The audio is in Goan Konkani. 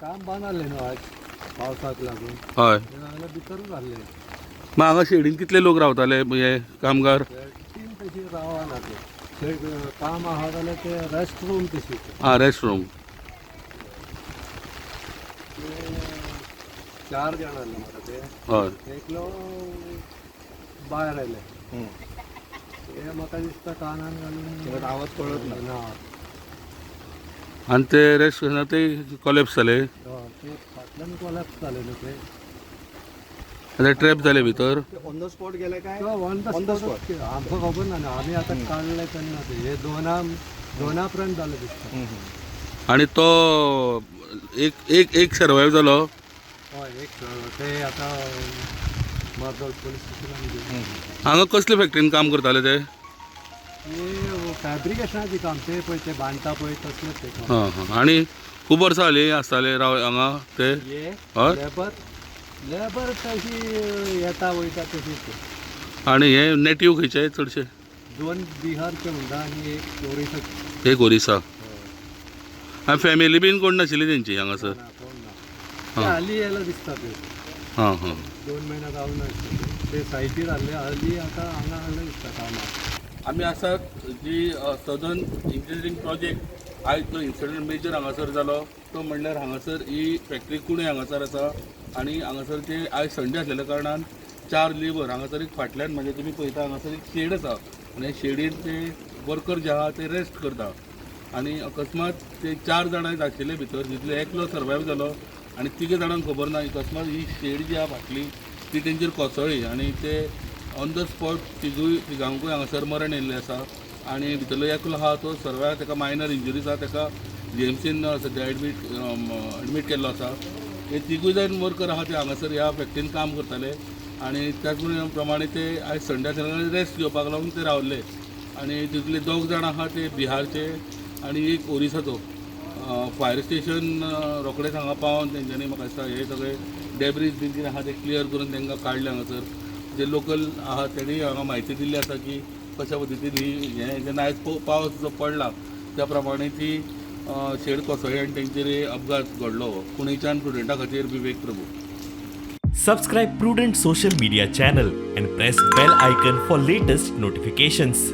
काम बंद आहलें न्हू आज पावसाक लागून. हय. ते नाजाल्यार भितरूच आहले. मग हांगा शेडीन कितले लोक रावताले हे कामगार? तीन तशी रावना ते शेड, काम आहा जाल्यार ते रेस्ट रूम तशी. आं, रेस्ट रूम. ते चार जाण आहले म्हाका ते. एकलो भायर आयले ते म्हाका दिसता कानान घालून. आवाज कळत ना. ना. आनी ते रेस्ट ते कोलॅप्स जाले? हय, ते फाटल्यान कोलॅप्स जाले न्हू ते. आनी ट्रॅप जाले भितर? ऑन the spot गेले काय? On On the the spot आमकां खबर ना न्हू, आमी आतां काडले तेन्ना ते हे दोना पर्यंत जालें दिसता. आनी तो एक एक एक सर्वायव जालो? हय, एक ते आतां मार्दोळ पोलीस स्टेशनान गेले. हांगा कसले फॅक्टरीन काम करताले ते? हे फॅब्रिकेशनाचें काम ते पळय, ते बांदता पळय तसलेच ते काम. हां हां, आनी खूब वर्सां जालीं आसताले राव हांगा ते? हे लेबर लेबर तशी येता वयता तशीच ते. आनी हे नेटीव खंयचे चडशे? दोन बिहारचे म्हणटा आनी एक ओरिसाचे. एक ओरिसा. आनी फॅमिली बीन कोण नाशिल्ली तेंची हांगासर? ना, कोण ना. ते हाली येयला दिसता ते. हां हां. 2 म्हयने जावन ना दिसता ते. ते सायटीर आहले हाली, आतां हांगा हाडले दिसता कामाक. आमी आसात जी सदर्न इंजिनियरींग प्रोजेक्ट. आयज जो इन्सिडंट मेजर हांगासर जालो तो म्हणल्यार हांगासर ही फॅक्टरी कुणे हांगासर आसा आनी हांगासर ते आयज संडे आसलेल्या कारणान चार लेबर हांगासर एक फाटल्यान म्हणजे तुमी पळयता हांगासर एक शेड आसा आनी शेडीन ते वर्कर जे आहा ते रेस्ट करता आनी अकस्मात ते चार जाणां आशिल्ले भितर, तितले एकलो सर्वायव जालो आनी तिगे जाणांक खबर ना. अकस्मात ही शेड जी आहा फाटली ती तेंचेर कोसळ्ळी आनी ते ऑन the spot तिगूय तिगांकूय हांगासर मरण येयल्लें आसा. आनी भितरलो एकलो आहा तो सर्वायव, ताका मायनर इंजुरीज आहा, ताका जीएमसीन सद्या एडमीट केल्लो आसा. हे तिगूय जाण वर्कर आहा ते हांगासर ह्या फॅक्टरीन काम करताले आनी त्याच प्रमाणे ते आयज संडे आसल्या रेस्ट घेवपाक लागून ते रावल्ले. आनी तितूंतले दोग जाण आहा ते बिहारचे आनी एक ओरिसाचो. फायर स्टेशन रोखडेच हांगा पावन तेंच्यांनी म्हाका दिसता हे सगळे डेब्रीज बीन कितें आहा ते क्लियर करून तांकां काडले. हांगासर जे लोकल आहा तेणी हांगा म्हायती दिल्ली आसा की कशा पद्दतीन ही हें जेन्ना आयज पावस जो पडला त्या प्रमाणे ती शेड कोसळ्ळी आनी तेंचेर अपघात घडलो. कुणेच्यान प्रुडंटा खातीर विवेक Prabhu. Subscribe Prudent Social Media channel and press bell icon for latest notifications.